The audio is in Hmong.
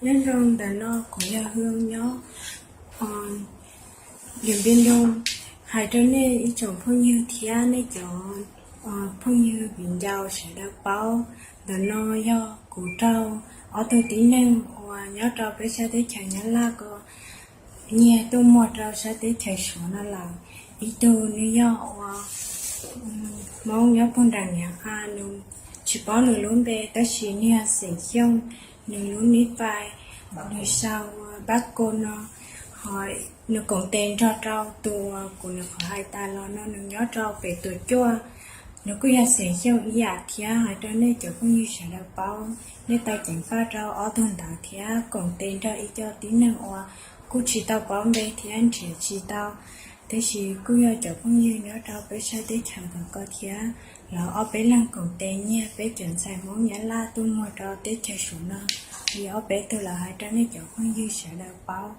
Nyob zoo, ntawm no kuv yog Hwm nyob Yus Npia Nroog, hais rau nej ib tsoom phooj ywg thiab nej cov phooj ywg viv ncaus sawv daws paub. Ntawm no yog kuv raug ob tug tib neeg uas nyob rau peb sab teb chaws Nyab Laj ko nyiag tuaj muag rau sab teb chaws Suav no lawm. Ib tug nws yog ua Hmoob nyob puag nram Niam A, nws tsis paub nws lub npe tab sis nws yog xeem Xyooj, nws lub nick fai nws sau Bab Ko no, ho nws koom tes nrog rau tus uas kuv nyuam qhuav hais tas los no, nws nyob rau pem Tuam Cuaj. Nws kuj yog xeem Xyooj ib yam thiab, hais rau nej cov phooj ywg sawv daws paub. Nej tau ceev faj rau ob tug ntawd thiab koom tes nrog ib co tib neeg uas kuj tsis tau paub npe thiab nrhiav tsis tau, tab sis kuj yog cov phooj ywg nyob rau peb sab teb chaws tom ko thiab. Lawv ob peb leeg koom tes nyiag peb cov ntxhais Hmoob Nyab Laj tuaj muag rau teb chaws Suav no, li ob peb tug lawm, hais rau nej cov phooj ywg sawv daws paub.